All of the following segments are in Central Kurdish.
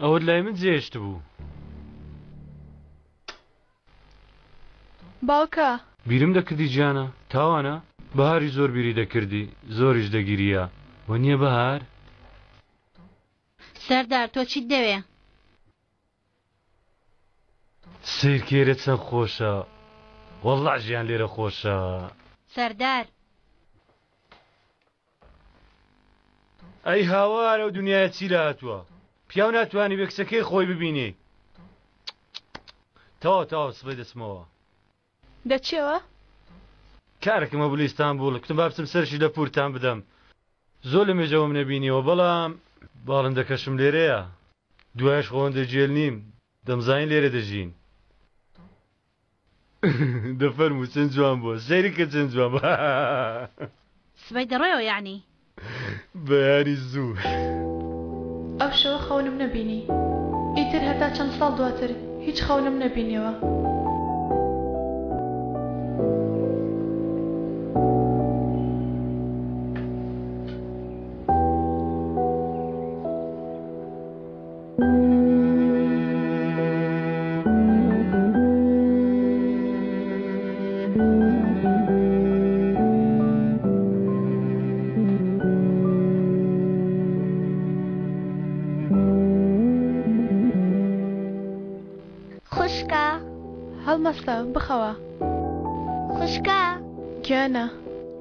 ئەوەت لای من جێهێشتبوو. باوکە. بیرم دەکردی گیانە، تاوانە؟ بەهاریش زۆر بیری دەکردی، زۆریش دەگریا، وەنیە بەهار؟ سەردار تۆ چیت دەوێ؟ سەیر کێرە چەند خۆشە وەڵا ژیان لێرە خۆشە. سەردار. ئەی هاوار ئەو دنیایە چی لە هاتووە پیاو ناتوانانی بێ کچەکەی خۆی ببینێ تەواو تەواو سبەی دەچمەوە. دەچیەوە؟ کارێکم هەبوو لە ئیستانبوڵ کوتم با بچم سەرشی لە پوورتان بدەم زۆر لە مێژەوەم نەبینیوە بەڵام باڵندەکەشم لێرەیە دوایش خۆ هەندێ گێل نیم دەمزانی لێرە دەژین دەفەرموو چەند جوان بووە سەیری کە چەند جوان بووە سبەی دەڕۆیەوە یەعنی؟ بەیانی زوو. ئەو شەوە خەونم نەبینی. ئیتر هەتا چەند ساڵ دواتر هیچ خەونم نەبینیەوە. خوشکە. هەڵمەستە بخەوە. خوشکە. گیانە.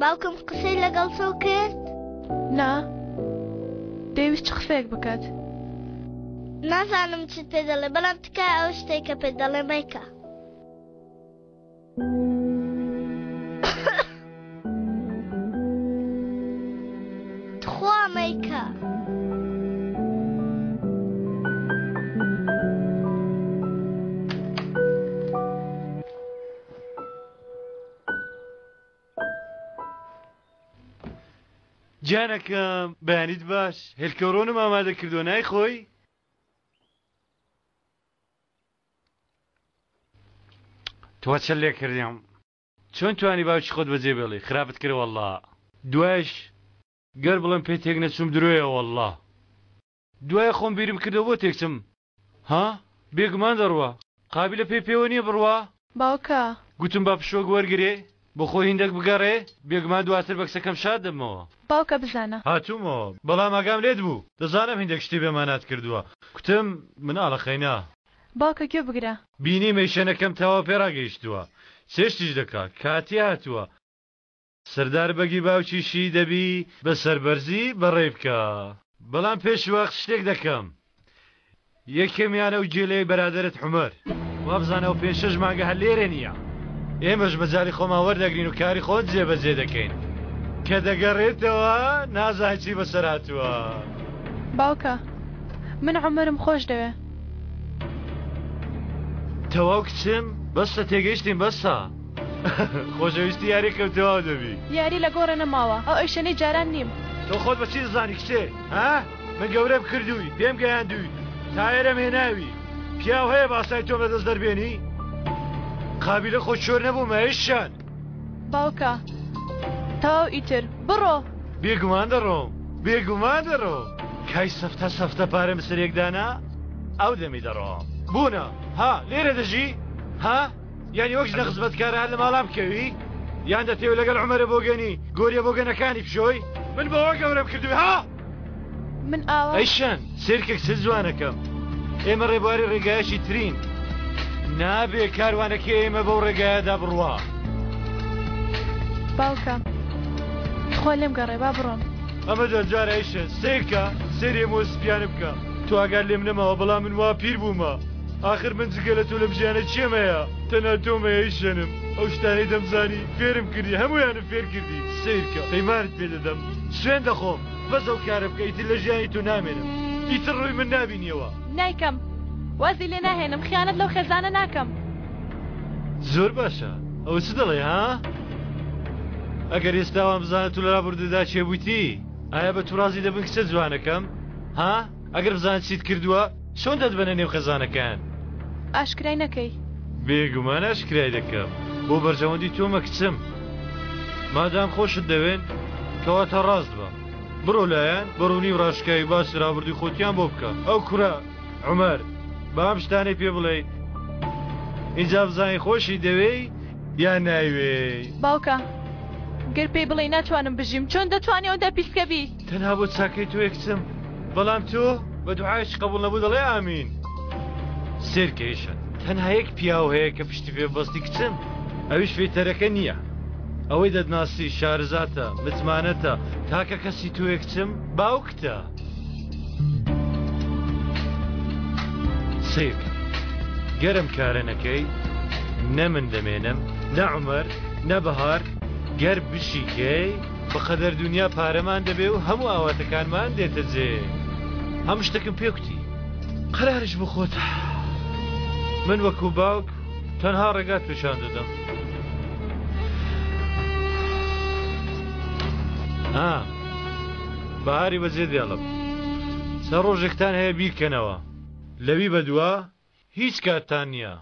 باوکم قسەی لەگەڵ تۆ کرد؟ نا. دەیویست چ قسەیەک بکات؟ نازانم چیت پێ دەڵێ بەڵام تکایە ئەو شتەی کە پێت دەڵێ مەیکە. تخوا مەیکە. گیانەکەم بەیانیت باش هێلکەڕۆنم ئامادە کردووە نایخۆی؟ تۆ چ لێ کردیم چۆن توانی باوکی خۆت بەجێ بێڵی خراپت کرد واللە دوایش گەر بڵێم پێ تێک نەچووم درۆیە واللە دوای خۆم بیرم کردەوە بۆ تێکچم ها بێگومان دەڕوا قابیلە پێی پێوە نییە بڕوا. باوکە. گوتم با پشووەک وەرگرێ بۆ خۆی هیندەک بگەڕێ بێگومان دواتر بە کچەکەم شاد دەبمەوە. باوکە بزانە. هاتوومەوە بەڵام ئاگام لێت بوو دەزانم هیندەک شتی بێ مانات کردووە کوتم مناڵە خەینا. باوکە گوێ بگرە. بینیم ئەیشەنەکەم تەواو پێ ڕاگەیشتووە چێشتیش دەکا کاتی هاتووە سەردار بەگی باوکیشی دەبی بە سەربەرزی بەڕێی بکا. بەڵام پێش وەخت شتێک دەکەم. یەکەمیان ئەو گێلەی بەرادەرت عومەر. وابزانە ئەو پێنج شەش مانگە هەر لێرە نییە. ئێمەش مەجالی خۆمان وەردەگرین و کاری خۆت جێبەجێ دەکەین. کە دەگەڕێتەوە نازانین چی بەسەر هاتووە. باوکە من عومەرم خۆش دەوێ. تەواو کچم بەسە تێگەیشتین بەسە. خۆشەویستی یاریەکەم تەواو دەبی. یاری لە گۆڕێ نەماوە ئەو ئەیشەنەی جاران نیم. تۆ خۆت بە چی دەزانی کچێ ها؟ من گەورەم کردووی پێم گەیاندووی تا ئێرەم هێناوی پیاو هەیە باسای تۆم لەدەست دەربێنی؟ قابیلە خۆ چۆر نەبوومە ئەیشان. باوکە تەواو ئیتر بڕۆ. بێگومان دەڕۆم بێگومان دەڕۆم کای سەفتە سەفتە پارەم سەرێک دانا ئەو دەمی دەڕۆم بوونە ها لێرە دەژی ها؟ یانی وەک ژنە خزمەتکارە هەر لە ماڵان بکەوی؟ یان دەتەوێ لەگەڵ عومەرە بۆگەنی گۆریە بۆگەنەکانی بشۆی؟ من بەوە گەورەم کردووی ها؟ من ئاوا. ئەی شەن سەیرکە کچە جوانەکەم ئێمە ڕێبواری ڕێگایەکی ترین نابێ کاروانەکەی ئێمە بەو ڕێگایەدا بڕوا. باوکە تخوا لێم گەڕێ با بڕۆم. ئەمە دەجارە ئەی شەن سەیرکە سەیری ئەم سپیانە بکە تۆ ئاگات لێم نەماوە بەڵام من وا پیر بوومە. ئاخر من جگە لە تۆ لەم ژیانە کێم هەیە؟ تەنها تۆم هەیە ئەی شەنم. ئەو شتانەی دەمزانی فێرم کردی هەموویانم فێر کردی. سەیرکە پەیمانت پێ دەدەم سوێند دەخۆم بەس ئەو کارە بکە ئیتر لە ژیانی تۆ نامێنم ئیتر ڕووی من نابینیەوە. نایکەم وازی لێ ناهێنم خیانەت لەو خێزانە ناکەم. زۆر باشە ئەوە چ دەڵێی ها؟ ئەگەر ئێستا وام بزانە تۆ لە ڕابردوودا کێ بوویتی ئایا بە تو ڕازی دەبن کچە جوانەکەم ها؟ ئەگەر بزانن چیت کردووە چۆن دەتبەنە نێو خێزانەکەیان؟ ئاشکرای نەکەی. بێگومان ئاشکرای دەکەم بۆ بەرژەوەندی تۆمە کچم مادام خۆشت دەوێن کەواتە ڕاست بە بڕۆ لایان بە ڕوونی و ڕاشکاوی باسی ڕابردووی خۆتیان بۆ بکە ئەو کوڕە. عومەر با ئەم شتانەی پێ بڵێی ئینجا بزانین خۆشی دەوێی یان نایوێی. باوکە گەر پێی بڵێی ناتوانم بژیم چۆن دەتوانی ئەوەندە پیسکە بی؟ تەنها بۆ چاکەی تۆیە کچم بەڵام تۆ بە دوعایەکی قبوڵ نەبوو دەڵێ ئامین. سەیرکە ئیشەت تەنها یەک پیاو هەیە کە پشتی پێ ببەستی کچم ئەویش فیتەرەکە نییە ئەوەی دەتناسی شارەزاتە متمانەتە تاکە کەسی تۆیە کچم باوکتە. سەیرکە گەر ئەم کارە نەکەی نە من دەمێنم نە عومەر نە بەهار گەر بشیکەی بەقەدەر دونیا پارەمان دەبێ و هەموو ئاواتەکانمان دێتە جێ هەموو شتێکم پێ کوتی قەراریش بۆ خۆتە من وەکو باوک تەنها ڕێگات پیشان دەدەم ئا بەهاری بەجێ دێڵم چەند ڕۆژێکتان هەیە بیرکەنەوە لەوی بەدوا هیچ کاتتان نییە.